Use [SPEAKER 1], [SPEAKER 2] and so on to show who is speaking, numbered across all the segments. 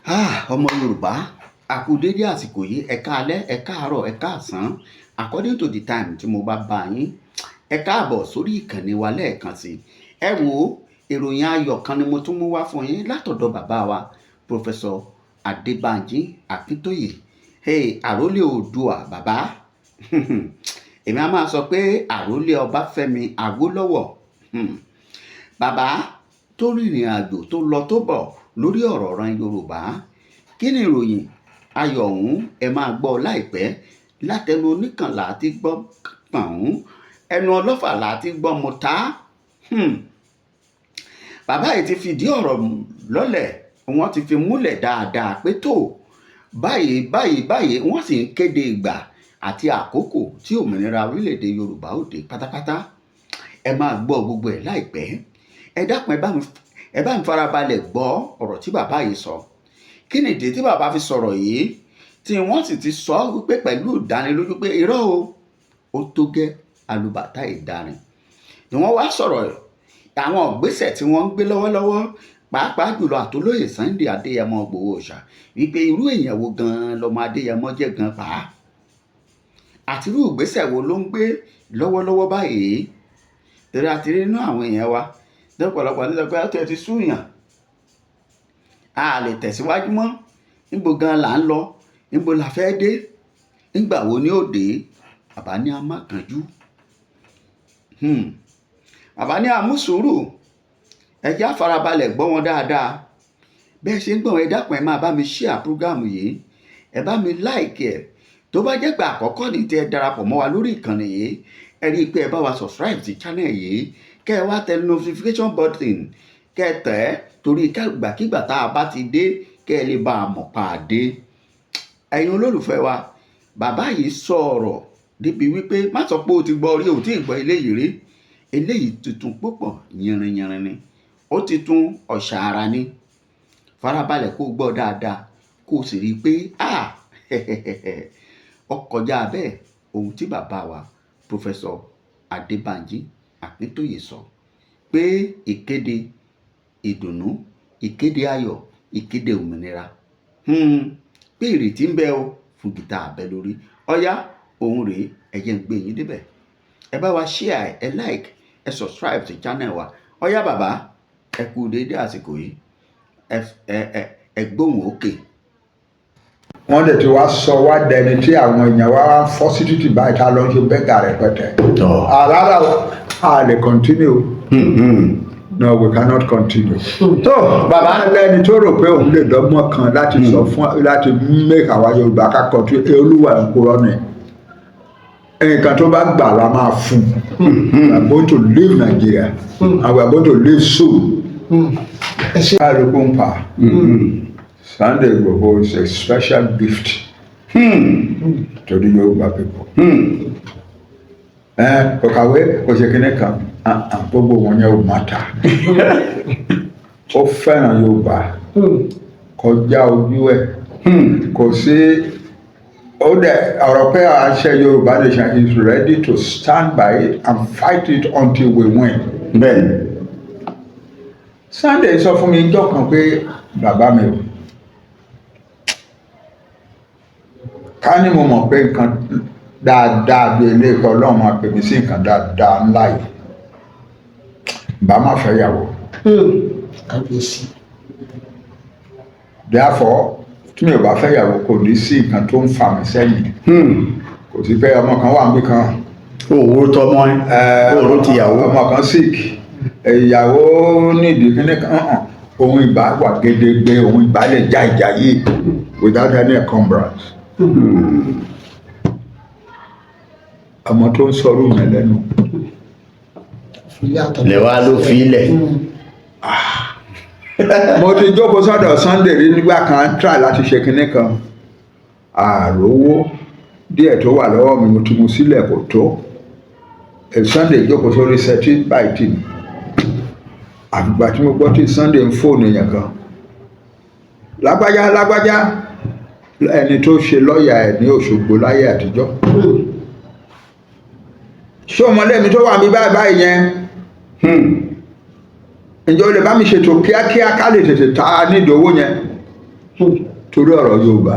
[SPEAKER 1] Ọmọ Yorùbá, a kú dédé àsìkò yìí. Ẹ káalẹ́, ẹ káàárọ̀, ẹ káàsán, according to the time tí mo bá bá yín. Ẹ káàbọ̀ sórí ìkànnì wa lẹ́ẹ̀kan sí. Ẹ wo, ìròyìn ayọ̀ kan ni mo tún mú wá fún yín látọ̀dọ̀ bàbá wa, Professor Adébánjí Akíntóyè. Hey, àrólé Oòduà bàbá. Èmi a máa sọ pé àrólé Ọbáfẹ́mi Awólọ́wọ̀. Bàbá tó rìnrìn àjò, tó lọ tó bọ̀ lórí ọ̀rọ̀ ọ̀ràn Yorùbá. Kí ni ìròyìn ayọ̀ ọ̀hún? Ẹ máa gbọ́ láìpẹ́ látẹnu oníkànlá tí gbọ́ pọ̀n, ẹnu ọlọ́fà láti gbọ́ mo ta. Bàbá yìí ti fìdí ọ̀rọ̀ lọ́lẹ̀, wọ́n ti fi múlẹ̀ dáadáa pé tó báyìí báyìí báyìí, wọ́n sì ń kéde ìgbà àti àkókò tí òmìnira orílẹ̀-èdè Yorùbá ó dé pátápátá. Ẹ máa gbọ́ gbogbo ẹ̀ láìpẹ́. Ẹ dákun, ẹ bá mi farabalẹ̀ gbọ́ ọ̀rọ̀ tí bàbá yìí sọ. Kí ni ìdí tí bàbá fi sọ̀rọ̀ yìí, tí wọ́n sì ti sọ wípé pẹ̀lú ìdánilójú pé irọ́ o, ó tó gẹ́, alùbàtà ìdarin ni wọ́n wá sọ̀rọ̀, àwọn ìgbésẹ̀ tí wọ́n ń gbé lọ́wọ́lọ́wọ́, pàápàá jùlọ àtolóyè Sunday Adéyẹmọ Ìgbòho Òòṣà, wípé irú èèyàn wo gan-an lọmọ Adéyẹmọ jẹ́ gan pa, àti irú ìgbésẹ̀ wo ló ń gbé lọ́wọ́lọ́wọ́ báyìí? Torí a ti rí inú àwọn èèyàn wa lọ́pọ̀lọpọ̀ ní sọ pé ó ti súyàn, a lè tẹ̀síwájú mọ́. Níbo gan là ń lọ? Níbo la fẹ́ dé? Nígbà wo ni ó dé? Bàbá ní a má kánjú. Bàbá ní a mú sùúrù. Ẹ jẹ́ á farabalẹ̀ gbọ́ wọn dáadáa. Bẹ́ẹ̀ ṣe ń gbọ́ wọn, ẹ dákun, ẹ máa bá mi share program yìí, ẹ bá mi like ẹ̀. Tó bá jẹ́ pé àkọ́kọ́ ní tẹ́ ẹ darapọ̀ mọ́ wa lórí ìkànnì yìí, ẹ rí i pé ẹ bá wa subscribe sí channel yìí, kẹ́ ẹ wá tẹ notification button, kẹ́ ẹ tẹ̀ ẹ́, torí ìgbàkigbà tá a bá ti dé, kẹ́ ẹ lè bá a mọ̀ pa á dé. Ẹ̀yin olólùfẹ́ wa, bàbá yìí sọ̀rọ̀ débi wípé má sọ pé o ti gbọ́ rí, o tí ì gbọ́ eléyìí rí. Eléyìí tuntun púpọ̀, yìnrìnyìnrìn ni, ó ti tún ọ̀ṣà ara ní. Farabalẹ̀ kó gbọ́ dáadáa, kó o sì rí i pé ó kọjá bẹ́ẹ̀. Ohun tí bàbá wa, Professor Adébánjí Akíntóyè sọ pé ìkéde ìdùnnú, ìkéde ayọ̀, ìkéde òmìnira, pé ìrètí ń bẹ o fún gìtá abẹ lórí. Ọ̀yá, òun rèé, ẹ jẹ́ ń gbé yín débẹ̀. Ẹ bá wa share, ẹ like, ẹ subscribe sí channel wa. Ọ̀yá bàbá, ẹ kú déédéé àsìkò yìí. Ẹ gbóhùn òkè.
[SPEAKER 2] Wọ́n dẹ̀ ti wá sọ wá dẹni tí àwọn èèyàn wá ń fọ́ sí títì báyìí, tá a lọ ń ṣe beggar rẹpẹtẹ. Rárá o, a lè continue. No, we cannot continue.
[SPEAKER 1] Tó bàbá.
[SPEAKER 2] Lẹ́ni tó rò pé òun lè dọ́gbọ́n kan láti sọ fún láti make àwa Yorùbá ká continue, olúwa ń purọ́ ni. Nǹkan tó bá gbà la máa fún. We are going to leave Nigeria and we are going to leave soon.
[SPEAKER 3] Ẹ ṣe.
[SPEAKER 2] Kálukú ń pa. Sunday Igboho is a special gift to the Yoruba people. Ẹ kò kàwé, kò ṣe kinní kan, ah, ah, gbogbo wọn yẹn ò má ta. Ó fẹ́ràn Yorùbá kọjá ojú ẹ̀. Kò sí ó dẹ̀ ọ̀rọ̀ pé à ń ṣe Yorùbá nation, is ready to stand by it and fight it until we win. Sunday sọ fún mi níjọ́ kan pé, "Bàbá mi o, ká ní mo mọ̀ pé nǹkan dáadáa bí eléyìí, Ọlọ́run máa pè mí sí nǹkan dáadáa ńlá yìí, bá má fẹ́ yàwó."
[SPEAKER 3] Kábíyèsí.
[SPEAKER 2] Therefore, tí mi ò bá fẹ́ yàwó, kò ní sí nǹkan tó ń fà mí sẹ́yìn. Kò sí pé ọmọ kan wà níbì kan.
[SPEAKER 1] Òwúrò tọmọ ẹ, òwúrò tìyàwó.
[SPEAKER 2] Ọmọ kan sick, ìyàwó nídìí kíní kan hàn. Òun ìbá wà gédégbé, òun ìbá lè já ìjà yìí without any encumbrance. Ọmọ tó ń sọ̀rọ̀ yẹn lẹ́nu.
[SPEAKER 3] Filé àtọ̀nà.
[SPEAKER 1] Lẹ́wà ló fi ilẹ̀.
[SPEAKER 2] Mo ti jókòó sọ́dọ̀ Sunday rí nígbà kan, try láti ṣe kinní kan, àròwó díẹ̀ tó wà lọ́wọ́ mi, mo ti mu sílẹ̀, kò tó. Sunday jókòó sórí settee báyìí tì mí. Àgbà tí mo gbọ́ tí Sunday ń fóònù èèyàn kan, "Lágbájá, lágbájá," ẹni tó ṣe lọ́ọ̀yà ẹ̀ ní Òṣogbo láyé àtijọ́, "Ṣé ọmọlé mi tó wà mí báyìí báyìí yẹn, ǹjẹ́ o lè bá mi ṣètò kíákíá ká lè tètè ta nídìí owó yẹn?" Torí ọ̀rọ̀ Yorùbá.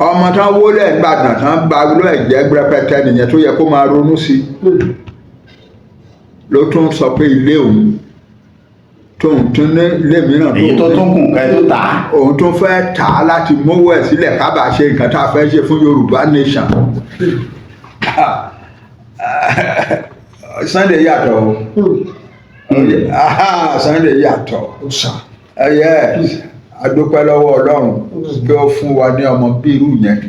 [SPEAKER 2] Ọmọ tán wọlé Ìbàdàn tán gba ló ẹ̀jẹ̀ rẹpẹtẹ nìyẹn tó yẹ kó máa ronú sí, ló tún sọ pé ilé òun tóun tún ní ilé mìíràn
[SPEAKER 1] Èyí tó
[SPEAKER 2] tóun ní
[SPEAKER 1] tún kùn ká ẹ tó tà á.
[SPEAKER 2] Òun tún fẹ́ tà á láti mówó ẹ̀ sílẹ̀ kábàá ṣe nǹkan tá a fẹ́ ṣe fún Yorùbá nation. Sunday yàtọ̀ o. Ah, Sunday yàtọ̀.
[SPEAKER 3] Òòṣà.
[SPEAKER 2] Yes, a dúpẹ́ lọ́wọ́ Ọlọ́run pé ó fún wa ní ọmọ bí irú yẹn.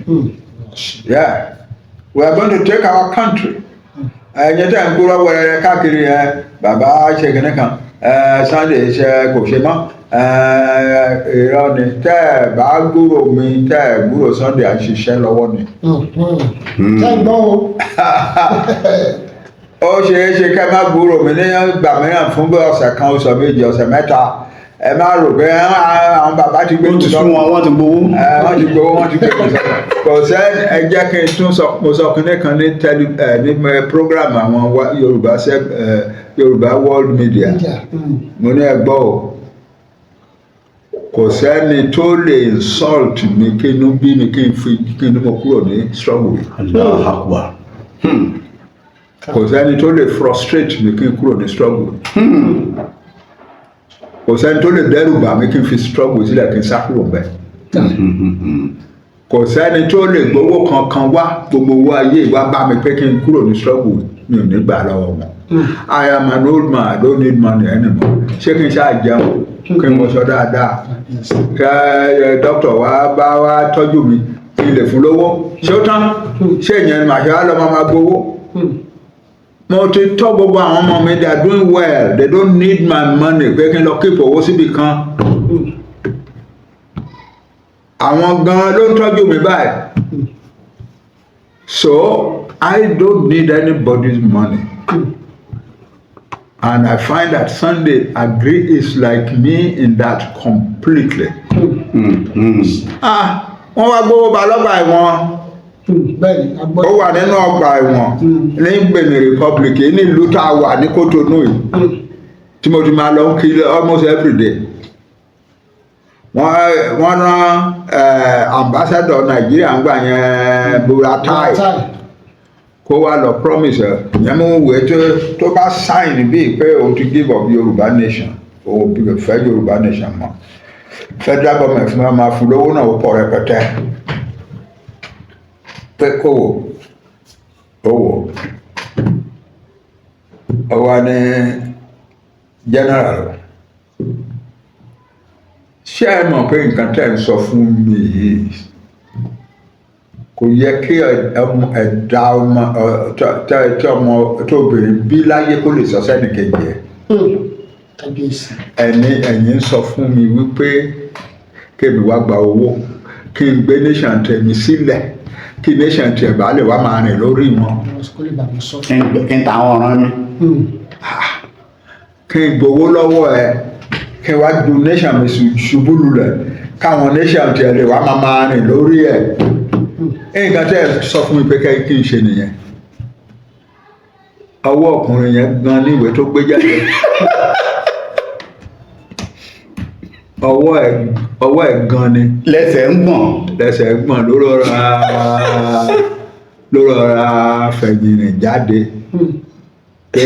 [SPEAKER 2] Yeah, we are going to take our country. Ẹ̀yin tẹ́ ń gbúrọ̀ wẹrẹ káàkiri ẹ, bàbá ṣe kìnnì kan ẹ, Sunday ṣe kò ṣe mọ́ ẹ, irọ́ ni. Tẹ́ ẹ bá gbúrò mi, tẹ́ ẹ gbúrò Sunday, à ń ṣiṣẹ́ lọ́wọ́ ni.
[SPEAKER 3] Ṣé ẹ gbọ́ o?
[SPEAKER 2] Ó ṣe é ṣe kẹ́ má gbúrò mi ní ìgbà mìíràn fún bí ọ̀sẹ̀ kan, oṣù 2, ọ̀sẹ̀ 3. Ẹ má rò pé àwọn bàbá ti gbé
[SPEAKER 1] Ó ti sún wọn, wọ́n ti gbowó.
[SPEAKER 2] Ẹ, wọ́n ti gbowó, wọ́n ti gbé kò sọ kò sẹ́. Ẹ jẹ́ kí n tún sọ, mo sọ kinní kan ní tẹlí ẹ ní program àwọn Yorùbá sẹ ẹ Yorùbá World Media.
[SPEAKER 3] Media.
[SPEAKER 2] Mo ní ẹ gbọ́ o, kò sẹ́ni tó lè insult mi kí inú bí mi, kí n fi kí n mo kúrò ní struggle yìí.
[SPEAKER 1] Allahu Akbar.
[SPEAKER 2] Kò sẹ́ni tó lè frustrate mi kí n kúrò ní struggle yìí. Kò sẹ́ni tó lè dẹ́rù bà mí kí n fi struggle sílẹ̀, kí n sá kúrò ńbẹ̀. Kò sẹ́ni tó lè gbowó kankan wá, gbogbo owó ayé wá bá mi pé kí n kúrò ní struggle, mi ò ní gbà lọ́wọ́ wọn. I am an old man, I don't need money anymore. Ṣé kí n ṣáà jẹun, kí n wọṣọ dáadáa, kí ẹ dókítà wá bá wá tọ́jú mi, kí n lè fún lówó, ṣé ó tán? Ṣé ìyẹn ni màá ṣe wá lọ máa gbowó? Mo ti tọ́ gbogbo àwọn ọmọ mi, they are doing well, they don't need my money pé kí n lọ keep owó síbi kan. Àwọn gan ló ń tọ́jú mi báyìí, so I don't need anybody's money. And I find that Sunday agree is like me in that completely. Ah, wọ́n wá gbówó ba lọ́gbà ẹ̀wọ̀n.
[SPEAKER 3] Bẹ́ẹ̀ni, a gbọ́.
[SPEAKER 2] Ó wà nínú ọgbà ẹ̀wọ̀n ní Benin Republic, nílùú tá a wà ní Kótónú yìí tí mo ti máa lọ ń kiri almost every day. Wọ́n rán ambassador Nàìjíríà ń gbà yẹn, Buratai,
[SPEAKER 3] Tai.
[SPEAKER 2] kó wá lọ promise ẹ ìyẹn mú wèé tó bá sign bíi pé òun ti give up Yorùbá nation, òun ò fẹ́ Yorùbá nation mọ́, federal government fún wa máa fún lówó náà, ó pọ̀ rẹpẹtẹ, pé kó wò ó wò ó wá ní general. Ṣé ẹ mọ̀ pé nǹkan tẹ́ ń sọ fún mi yìí kò yẹ kí ẹ̀dá ọmọ tí ọmọ tó obìnrin bí láyé kó lè sọ sẹ́nìkejì ẹ̀?
[SPEAKER 3] Kábíyèsí.
[SPEAKER 2] Ẹni ẹ̀yin ń sọ fún mi wípé kémi wá gba owó, kí n gbé nation tèmi sílẹ̀, kí nation tiẹ̀ bá lè wá máa rìn lórí wọn.
[SPEAKER 3] Àwọn kó lè bá wọn sọ.
[SPEAKER 1] Kí n ta àwọn ọ̀ràn mi.
[SPEAKER 2] Kí n gbowó lọ́wọ́ ẹ, kí n wá ju nation mi ṣubú lulẹ̀, káwọn nation tiẹ̀ lè wá máa rìn lórí ẹ̀. Nǹkan tẹ́ ẹ sọ fún mi pé kí n ṣe nìyẹn? Ọwọ́ ọkùnrin yẹn gan ní ìwé tó gbé jáde, ọwọ́ ẹ̀ gan ni.
[SPEAKER 1] Lẹ́sẹ̀ ń gbọ̀n.
[SPEAKER 2] Lẹ́sẹ̀ gbọ̀n, ló rọra fẹ̀yìn rìn jáde pé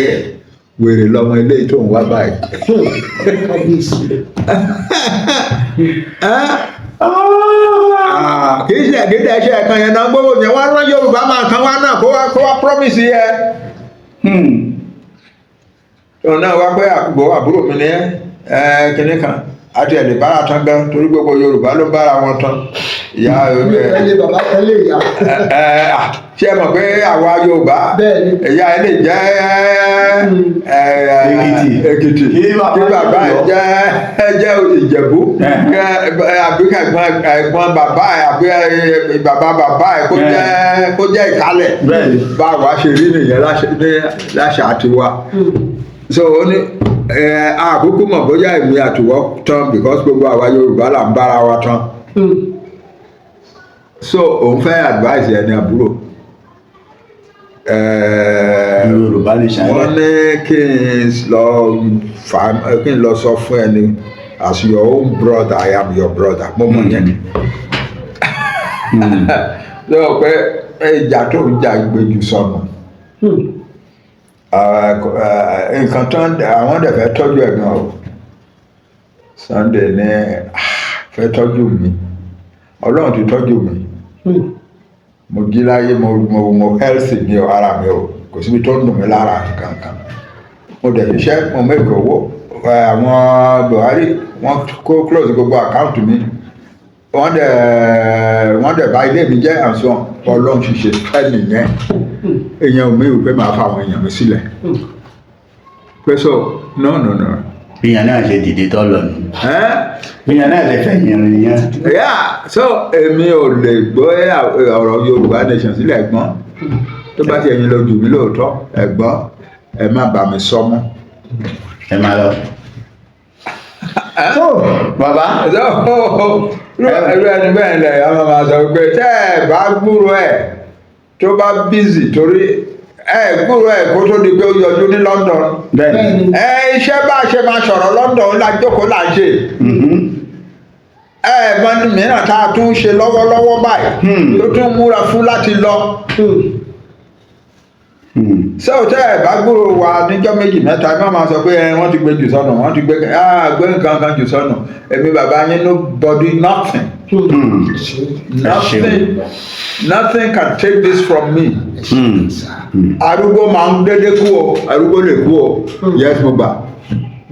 [SPEAKER 2] wèrè lọmọ eléyìí tó ń wá báyìí.
[SPEAKER 3] Kábíyèsí.
[SPEAKER 2] Ah, kì í ṣe ẹ̀gídẹ̀ ẹ̀ṣẹ̀ ẹ̀kan yẹn náà gbogbo yẹn wá rán Yorùbá máa kan wá náà kó wá promise yẹ. Òun náà wá pé àgbò àbúrò mi ní ẹ kinní kan àti ẹ̀ lè bára tán gan, torí gbogbo Yorùbá ló ń bára wọn tán ìyá
[SPEAKER 3] Ẹ lé bàbá, ẹ lé ìyá.
[SPEAKER 2] ẹ ẹ ṣé ẹ mọ̀ pé àwa Yorùbá,
[SPEAKER 3] Bẹ́ẹ̀ni.
[SPEAKER 2] ìyá ẹ lè jẹ́ ẹ
[SPEAKER 1] Èkìtì.
[SPEAKER 2] Èkìtì,
[SPEAKER 1] Kí bàbá
[SPEAKER 2] kí bàbá ẹ
[SPEAKER 1] Ọ̀yọ́.
[SPEAKER 2] jẹ́ Ìjẹ̀bú, àbí ẹ̀gbọ́n bàbá ẹ àbí bàbá bàbá ẹ kó jẹ́ Ìkálẹ̀. Báwa ṣe rí nìyẹn ní láṣà tiwa. So ó ní ẹ àkókò mọ̀ bóyá èmi àtiwọ́ tán, because gbogbo àwa Yorùbá là ń bára wa tán. So òun fẹ́ advice ẹni àbúrò
[SPEAKER 1] Yorùbá nation.
[SPEAKER 2] Wọ́n ní kí n lọ fà, kí n lọ sọ fún ẹni As your own brother, I am your brother. Mo mọ̀ yẹn lọ́wọ́ pé ìjà tó ń jà gbèjù sọnù. Nǹkan tó ń àwọn dẹ̀ fẹ́ tọ́jú ẹ̀ gan o. Sunday ní, "Ah, fẹ́ tọ́jú mi, Ọlọ́run ti tọ́jú mi. Mo jí láyé, mo healthy ní o, ara mi o, kò síbi tó ń dùn mí lára kankan. Mo dẹ̀ ṣiṣẹ́, mo make owó." Àwọn Buhari, wọ́n kó close gbogbo account mi, wọ́n dẹ̀ bà ilé mi jẹ́ and so on. Ọlọ́run ṣiṣẹ́ fẹ́ nìyẹn. Èèyàn mi ò pé máa fa àwọn èèyàn mi sílẹ̀ pé so, no, no, no.
[SPEAKER 1] Bíyàn náà ṣe dìde tó lọ nù.
[SPEAKER 2] Eh?
[SPEAKER 1] Bíyàn náà ṣe fẹ̀yìn rìn yẹn.
[SPEAKER 2] Yeah, so èmi ò lè gbọ́ ọ̀rọ̀ Yorùbá nation sílẹ̀. Ẹ̀gbọ́n, tó bá ti ẹ̀yin lọ jù mí lóòótọ́, ẹ̀gbọ́n, ẹ má bà mí sọ mọ́.
[SPEAKER 1] Ẹ máa lọ.
[SPEAKER 3] Tó.
[SPEAKER 1] Bàbá.
[SPEAKER 2] Irú ẹni bẹ́ẹ̀ lẹ̀ ẹ máa sọ pé tẹ́ ẹ bá gbúrò ẹ̀ tó bá busy, torí ẹ gbúrò ẹ̀ kó tó di pé ó yọjú ní London.
[SPEAKER 1] Bẹ́ẹ̀ni.
[SPEAKER 3] Bẹ́ẹ̀ni.
[SPEAKER 2] Ẹ iṣẹ́ bá a ṣe máa sọ̀rọ̀ London la jókòó là ń ṣe. Ẹ mọ ní mìíràn tá a tún ṣe lọ́wọ́lọ́wọ́ báyìí tó tún múra fún láti lọ. Ṣé o tẹ́ ẹ bá gbúrò wa níjọ́ méjì mẹ́ta, ẹ má máa sọ pé ẹ wọ́n ti gbé jù sọ́nù, wọ́n ti gbé, gbé nǹkan kan jù sọ́nù. Èmi bàbá yín, nobody, nothing,
[SPEAKER 3] Ṣe
[SPEAKER 2] nothing, nothing can take this from me.
[SPEAKER 3] Sá.
[SPEAKER 2] Arúgbó máa ń dédé kú o, arúgbó lè kú o, yes, mo gbà.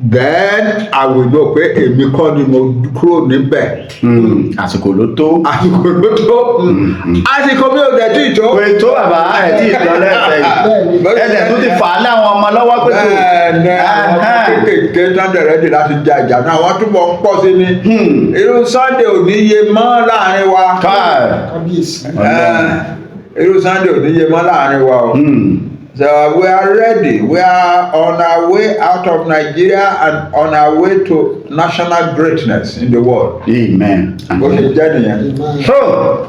[SPEAKER 2] Then I will know pé èmi kọ́ ni mo kúrò níbẹ̀.
[SPEAKER 1] Àsìkò ló tó.
[SPEAKER 2] Àsìkò ló tó, àsìkò mi ò dẹ̀ tí ì tó.
[SPEAKER 1] Kò tó bàbá ẹ̀ tí ì lọ lẹ́sẹ̀ yìí.
[SPEAKER 3] Bẹ́ẹ̀ni.
[SPEAKER 1] Ẹsẹ̀ tó ti fà á láwọn ọmọ lọ́wọ́ pé tó.
[SPEAKER 2] Bẹ́ẹ̀ni, àwọn ọmọ kéékèèké tán dẹ̀ ready láti ja ìjà náà, wọ́n túbọ̀ ń pọ̀ sí ni. Irú Sunday ò ní yé mọ́ láàrin wa.
[SPEAKER 1] Káì.
[SPEAKER 3] Kábíyèsí.
[SPEAKER 2] Irú Sunday ò ní yé mọ́ láàrin wa o. So we are ready. We are on our way out of Nigeria and on our way to national greatness in the world.
[SPEAKER 1] Amen.
[SPEAKER 2] Bó ṣe jẹ́ nìyẹn.
[SPEAKER 3] Amen.
[SPEAKER 1] So.